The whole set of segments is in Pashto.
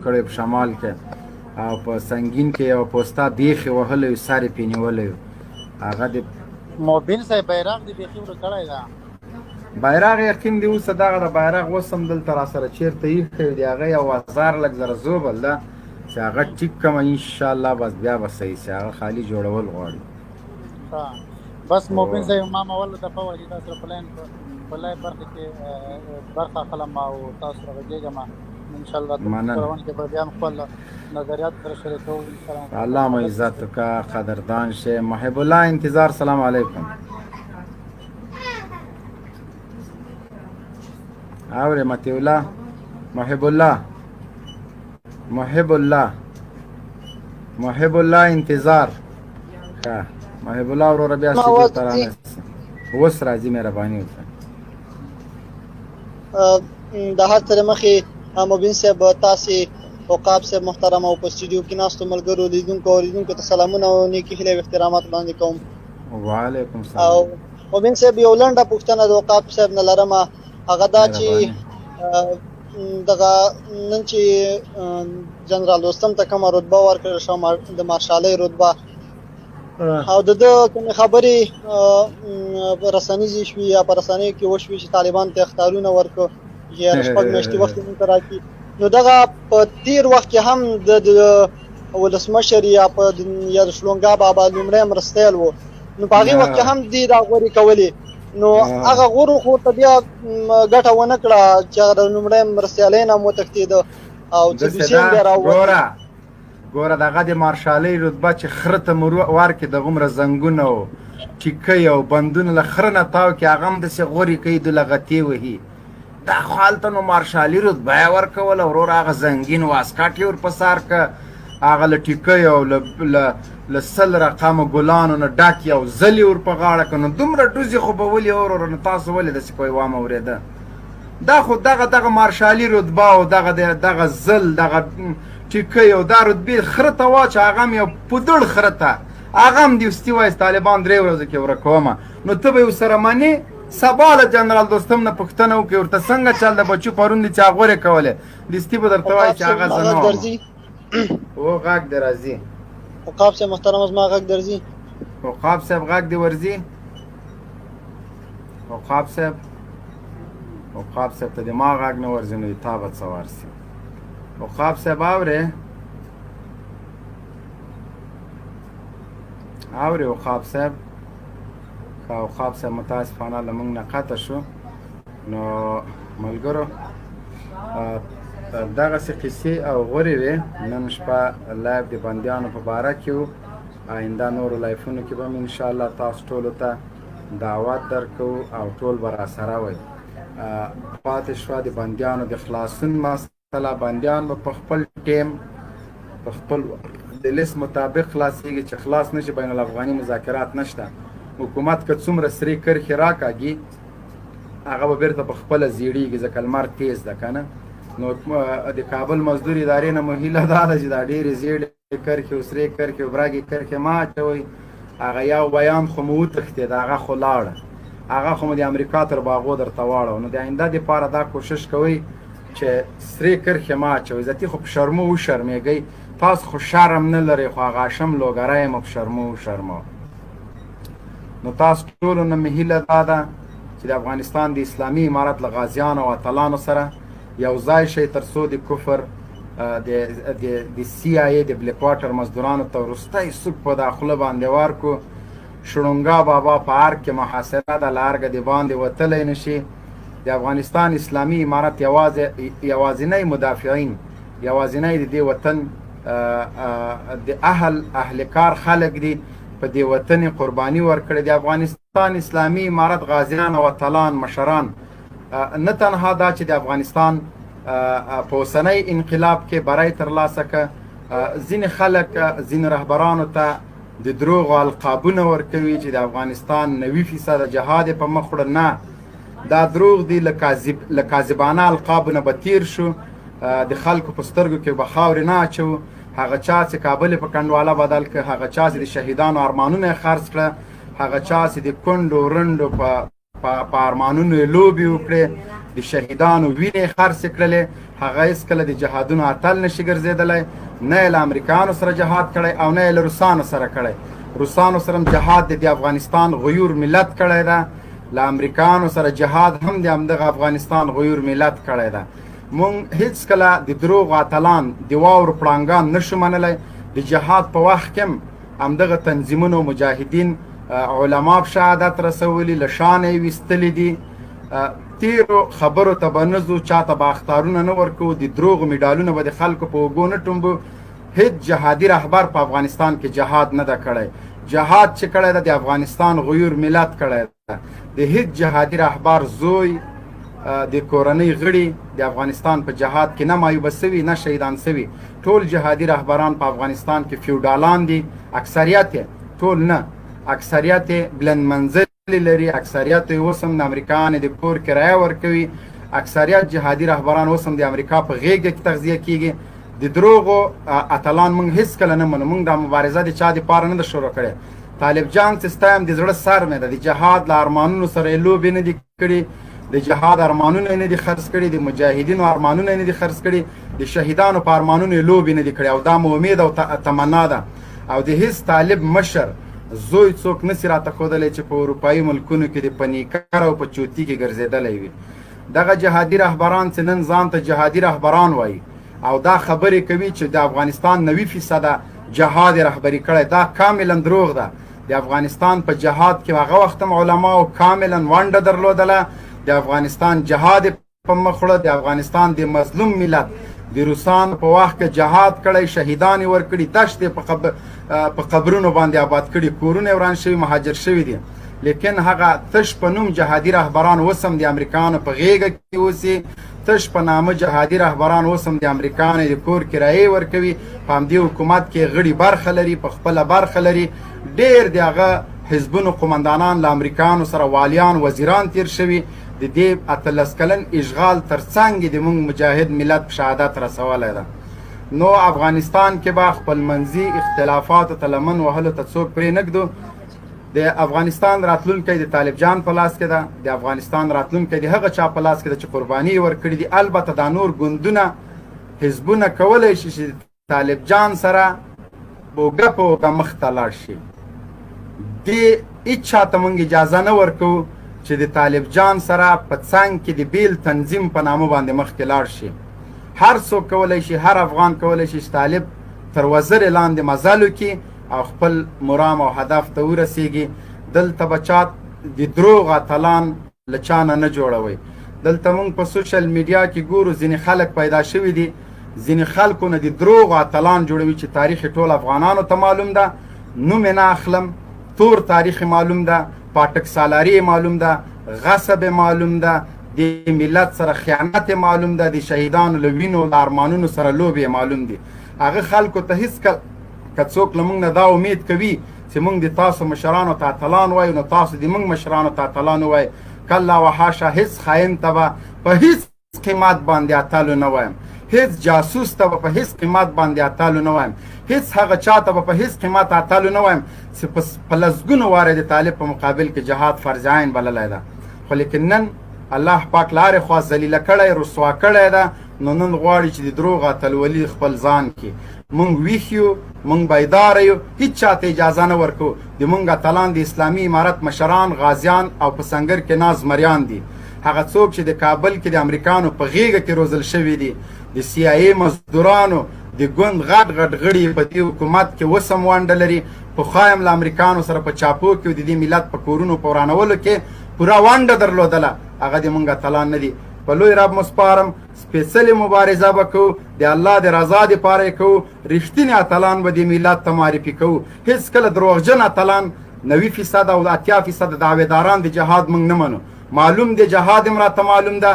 کړی په شمال کې او په سنګین کې یو پوستا بیخې وهلی سر یې پې نیولی هغه د مبین صاحب بیرغ دی بیخي ورک کړی ده. بیرغ یقین دی اوسه دغه د بیرغ اوس هم دلته را سره چیرته ایښی دی، هغه یو وزر لږ زره ژوبل ده چې هغه ټیک کړم انشاءالله، بس بیا به صحیح سي، هغه خالي جوړول غواړي. ښه بس مبین صاحب، ما اول دفعه وه چې تاسو سره په لاین په لایو برخه کې برخه اخلم او تاسو سره غږېږم. ان شاء الله راتلونکي خپرونه کې به بیا هم خپل نظریات سره شریکوو ان شاء الله. الله مو عزت وکړه، قدردان شې. محب الله انتظار، سلام علیکم. اورې مطیع الله، محب الله، محب الله، محب الله انتظار. ښه محب الله وروره، بیا سټوډیو ته رانه اوس راځي، مهرباني وکړه. د هر څه مخې مبین صاحب، تاسې عقاب صاحب محترم او په سټوډیو کې ناستو ملګرو، لیدونکو او اورېدونکو ته سلامونه او نیکې هیلې او احترامات وړاندې کوم. وعلیکم سلام. او مبین صاحب، یو لنډه پوښتنه د عقاب صاحب نه لرم، هغه دا چې دغه نن چې جنرال دوستم ته کومه رتبه ورکړل شوه، د مارشالۍ رتبه، او د ده کومې خبرې رسنیزې شوې یا په رسنیو کې وشوې چې طالبان ته اخطارونه ورکړو چې یاره شپږ میاشتې وخت موږ ته راکړي، نو دغه په تیر وخت کې هم د ولسمشر یا په یا د شلونګا بابا لومړی مرستیال و، نو په هغې وخت کې هم دې دا غورې کولې، نو هغه غورو خو ورته بیا ګټه ونه کړه چې هغه د لومړی مرستیالۍ نه هم وتښتېده او څه دوسیې هم بیا راووتې. ګوره دغه د مارشالۍ رتبه چې خره ته مو ورکړي، دغومره زنګونه او ټیکۍ او بندونه له خره نه تاو کړي، هغه هم داسې غورې کوي، دوله غتې وهي. دا خو هلته نو مارشالي رتبه یې ورکوله وروره، هغه زنګین واسکټ یې ور په سر که، هغه له ټیکۍ او له 100 رقمو ګلانو نه ډک یو ځل یې ور په غاړه که، نو دومره ډوزې خو به ولي وروره. نو تاسو ولې داسې کوئ؟ وامه اورېده دا خو دغه مارشالي رتبه او دغه دغه ځل دغه ټیکۍ او دا رتبې خره ته واچه، هغه هم یو پودړ خره ته، هغه هم دې وستي وایي طالبان 3 ورځو کې ورکومه، نو ته به یې ورسره منې؟ سبا له جنرال دوستم نه پوښتنه وکړي ورته څنګه چل د بچو پرون دې چا غورې کولې، دستي به درته وایي چې هغه زه نه وم. او غږ دې راځي. عقاب صاحب محترم، زما غږ درځي؟ عقاب صاحب غږ دې ورځي؟ عقاب صاحب، عقاب صاحب ته د ما غږ نه ورځي نو تا به څه ورسي؟ عقاب صاحب اورې؟ اورې عقاب صاحب؟ ښه عقاب صاحب متاسفانه له موږ نه قطع شو. نو ملګرو دغسې قصې او غورې وې نن شپه لایف د بندیانو په باره کې و. آینده نورو لایفونو کې به هم انشاءالله تاسو ټولو ته دعوت درکوو او ټول به راسره وئ. پاتې شوه د بندیانو د خلاصون مسله، بندیان به په خپل ټیم په خپل د لیست مطابق خلاصېږي، چې خلاص نشي بین الافغاني مذاکرات نشته. حکومت که څومره سرې کرښې راکاږي هغه به بیرته په خپله زیړېږي، ځکه لمر تیز ده که نه. نو د کابل مزدور ادارې نه مو هیله دا ده چې دا ډېرې زیړې کرښې او سرې کرښې او برګې کرښې مه اچوئ. هغه یو بیان خو مو وتښتېده، هغه خو لاړه، هغه خو مو د امریکا تر باغو درته واړو. نو د آینده دپاره دا کوشش کوئ چې سرې کرښې مه اچوئ. ذاتي خو په شرمو وشرمېږئ، تاسو خو شرم نه لرئ، خو هغه هاشم لوګری مو په شرمو وشرمو. نو تاسو ټولو نه مې هیله دا ده چې د افغانستان د اسلامي امارت له غازیانو او اتلانو سره یو ځای شئ، تر څو د کفر د د د سي آی ای د بلیک واټر مزدورانو ته وروستی سوک په دا خوله باندې ورکو. شړونګا بابا په ارګ کې محاصره ده، له ارګه د باندې وتلی نشي. د افغانستان اسلامي امارت یوازې یوازینی مدافعین، یوازینی د دې وطن د اهل کار خلک دي، په دې وطن قرباني ورکړې. د افغانستان اسلامي امارت غازیان او اتلان مشران نه تنها دا چې د افغانستان په اوسنۍ انقلاب کې بری ترلاسه که، ځینې خلک ځینې رهبرانو ته د دروغو القابونه ورکوي چې د افغانستان 90% جهاد په مخ وړه. نه، دا دروغ دي. له کاذبانه القابو نه به تیر شو، د خلکو په سترګو کې به خاورې نه اچوو. هغه چا چې کابل په کنډواله بدل کړ، هغه چا چې د شهیدانو ارمانونه یې خرڅ کړه، هغه چا چې د کونډو رنډو په ارمانونو یې لوبې وکړې، د د شهیدانو وینې خرڅې کړلې، هغه هېڅکله د جهادونو اتل نشي ګرځېدلی. نه یې له امریکایانو سره جهاد کړی او نه یې له روسانو سره کړی. روسانو سره هم جهاد د افغانستان غیور ملت کړی ده، له امریکایانو سره جهاد هم د همدغه افغانستان غیور ملت کړی ده. مونږ هېڅکله د دروغو اتلان، د واورو پړانګان نشو منلی. د جهاد په وخت کې هم همدغه تنظیمونو مجاهدین علما په شهادت رسولي، له شانه یې ویستلي دي. تیرو خبرو ته به نه ځو، چاته به اخطارونه نه ورکوو، د دروغو مډالونه به د خلکو په اوږو نه ټومبو. هیڅ جهادي رهبر په افغانستان کې جهاد نه ده کړی. جهاد چې کړی ده د افغانستان غیور ملت کړی ده. د هیڅ جهادي رهبر زوی، د کورنۍ غړي د افغانستان په جهاد کې نه معیوبه سوي، نه شهیدان سوي. ټول جهادي رهبران په افغانستان کې فیوډالان دي، اکثریت یې، ټول نه، اکثریت یې بلند منزل لري، اکثریت یې اوس هم د امریکایانو د کور کرایه ورکوي، اکثریت جهادي رهبران اوس هم د امریکا په غېږه کې تغذیه کیږي. د دروغو اتلان موږ هیڅکله نه منو. موږ دا مبارزه د چا دپاره نه ده شروع کړې. طالب جان چې ستایم د زړه سر مې ده، د جهاد له ارمانونو سره یې لوبې نه دي کړي، د جهاد ارمانونه یې نه دي خرڅ کړي، د مجاهدینو ارمانونه یې نه دي خرڅ کړي، د شهیدانو په ارمانونو یې لوبې نه دي کړي، او دا مو امید او تمنا ده. او د هیڅ طالب مشر زوی څوک نسی راته ښودلی چې په اروپایي ملکونو کې د په نیکر او په چوتي کې ګرځېدلی وي. دغه جهادي رهبران چې نن ځان ته جهادي رهبران وایي او دا خبرې کوي چې د افغانستان 90% جهاد رهبري کړی، دا کاملا دروغ ده. د افغانستان په جهاد کې هغه وخت هم علماو کاملا ونډه درلودله. د افغانستان جهاد په مخ وړه، د افغانستان د مظلوم ملت د روسانو په وخت کې جهاد کړی، شهیدان یې ورکړي، دښتې په قبرونو باندې آباد کړي، کورونه یې وران شوي، مهاجر شوي دي. لیکن هغه تش په نوم جهادي رهبران اوس هم د امریکایانو په غېږه کې اوسي، تش په نامه جهادي رهبران اوس هم د امریکایانو د کور کرایې ورکوي، په همدې حکومت کې غړي برخه لري، په خپله برخه لري. ډېر د هغه حزبونو قومندانان له امریکایانو سره والیان، وزیران تیر شوي. د دې 18 کلن اشغال ترڅنګ د موږ مجاهد ملت په شهادت رسولی ده. نو افغانستان کې به خپلمنځي اختلافاتو ته لمن وهلو ته څوک پرې نه ږدو. د افغانستان راتلونکی د طالب جان په لاس کې ده، د افغانستان راتلونکی د هغه چا په لاس کې ده چې قرباني یې ورکړي دي. البته دا نور ګوندونه حزبونه کولی شي چې طالب جان سره اوږه په اوږه مخ ته لاړ شي. دې هیچا ته موږ اجازه نه ورکوو چې د طالب جان سره په څنګ کې د بیل تنظیم په نامه باندې مخکې لاړ شي. هر څوک کولی شي، هر افغان کولی شي چې طالب تر وزرې لاندې مزل وکړي او خپل مرام او هدف ته ورسیږي. دلته به چا د دروغ اتلان له چا نه نه جوړوي. دلته موږ په سوشل میډیا کې ګورو ځینې خلک پیدا شوي دي، ځینې خلکو نه د دروغ اتلان جوړوي چې تاریخ ټول افغانانو ته معلوم ده، نوم یې نه اخلم، تور تاریخ معلوم ده، پاټک سالاري معلوم ده، غصب معلوم ده، د ملت سره خیانت معلوم ده، د شهیدانو له وینو له ارمانونو سره لوبې معلوم دي. هغه خلکو ته هیڅ که څوک له موږ نه دا امید کوي چې موږ د تاسو مشرانو ته اتلان وایو، نو تاسو د موږ مشرانو ته اتلان ووایئ. کلا وحاشا، هیڅ خاین ته به په هیڅ قیمت باندې اتل نه وایم، هیڅ جاسوس ته به په هیڅ قیمت باندې اتل نه وایم، هیڅ هغه چا ته به په هیڅ قیمت اتل نه وایم چې په لسګونو واره د طالب په مقابل کې جهاد فرض عین بللی ده. خو لیکن نن الله پاک له هرې خوا ذلیله کړی، رسوا کړی ده، نو نن غواړي چې د دروغ اتلولي خپل ځان کې. مونږ ویښ یو، مونږ بیداره یو، هیڅ چاته اجازه نه ورکوو. د مونږ اتلان د اسلامي امارت مشران، غازیان او په سنګر کې ناز مریان دي. هغه څوک چې د کابل کې د امریکانو په غېږه کې روزل شوي دي، د سي آی ای مزدورانو د ګوند غټ غټ غړي په دې حکومت کې اوس هم ونډه لري. پخوا هم له امریکانو سره په چاپو کې او د دې ملت په کورونو په ورانولو کې پوره ونډه درلودله، هغه د مونږ اتلان نه دي. په لوی رب مو سپارم، سپېڅلې مبارزه به کوو، د الله د رضا دپاره یې کوو، رښتیني اتلان به د ملت ته معرفي کوو. هیڅکله دروغجن اتلان 90% او 80% دعویداران د جهاد موږ نه منو. معلوم دی جهاد هم راته معلوم ده،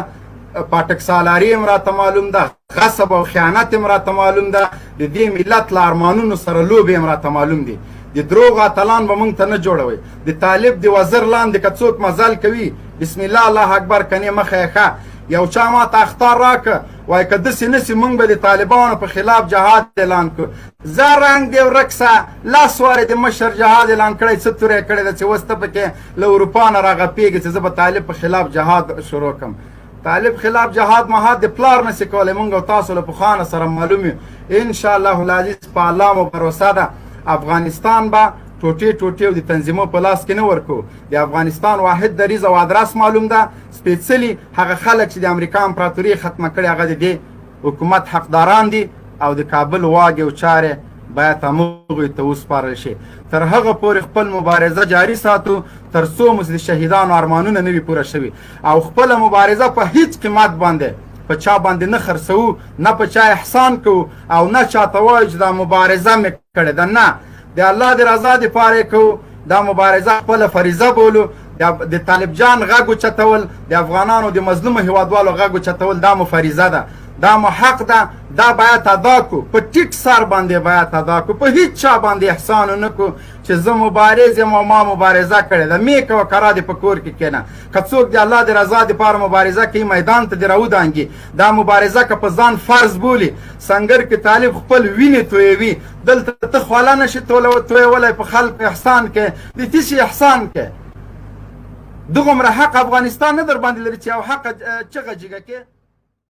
پاټک سالاري هم راته معلوم ده، غصب او خیانت هم راته معلوم ده، د دې ملت له ارمانونو سره لوبې هم راته معلوم دي. د دروغ اتلان به مونږ ته نه جوړوي. د طالب د وزر لاندې که څوک مزل کوي، بسم الله الله اکبر، کنې مخه یې ښه. یو چا ما ته اخطار راکړ، وایي که داسې نه سي مونږ به د طالبانو په خلاف جهاد اعلان کړو. زه رنګ دې ورک سه، لس وارې د مشر جهاد اعلان کړی، څه توره یې کړې ده چې اوس ته پکې له اروپا نه راغپېږې چې زه به طالب په خلاف جهاد شروع کړم. طالب خلاف جهاد مهاد د پلار نسی کولی. مونږ او تاسو له پخوانه سره معلوم یو. ان شاء الله العزیز په الله مو باور ده، افغانستان به ټوټې ټوټې او د تنظیمو په لاس کې نه ورکو. د افغانستان واحد دریځ او ادرس معلوم ده. سپېڅلي هغه خلک چې د امریکا امپراتوري ختمه کړې، هغه د دې حکومت حقداران دي، او د کابل واګې او چارې باید همغوی ته وسپارل شي. تر هغه پورې خپل مبارزه جاري ساتو تر څو مو د شهیدانو ارمانونه نه وي پوره شوي، او خپله مبارزه په هیڅ قیمت باندې په چا باندې نه خرڅوو، نه په چا احسان کوو، او نه چاته وایو چې دا مبارزه مې کړې ده. نه، د الله د رضا دپاره یې کوو. دا مبارزه خپله فریضه بولو. د طالب جان غږ اوچتول، د افغانانو د مظلومو هیوادوالو غږ اوچتول، دا مو فریضه ده، دا مو حق ده، دا باید ادا کو. په ټیټ سر باندې باید ادا کو، په هیڅ چا باندې احسان ونه کو چې زه مبارز یم او ما مبارزه کړې ده. مې کوه کرا دې په کور کې کښېنه. که څوک د الله د رضا دپاره مبارزه کوي، میدان ته دې راودانګي. دا مبارزه که په ځان فرض بولي، سنګر کې طالب خپل وینې تویوي، دلته ته خوله نه شې تویولی، په خلکو احسان کې د څه شي احسان کې؟ دغومره حق افغانستان نه در باندې لري چې یو حق چغه جګه کې.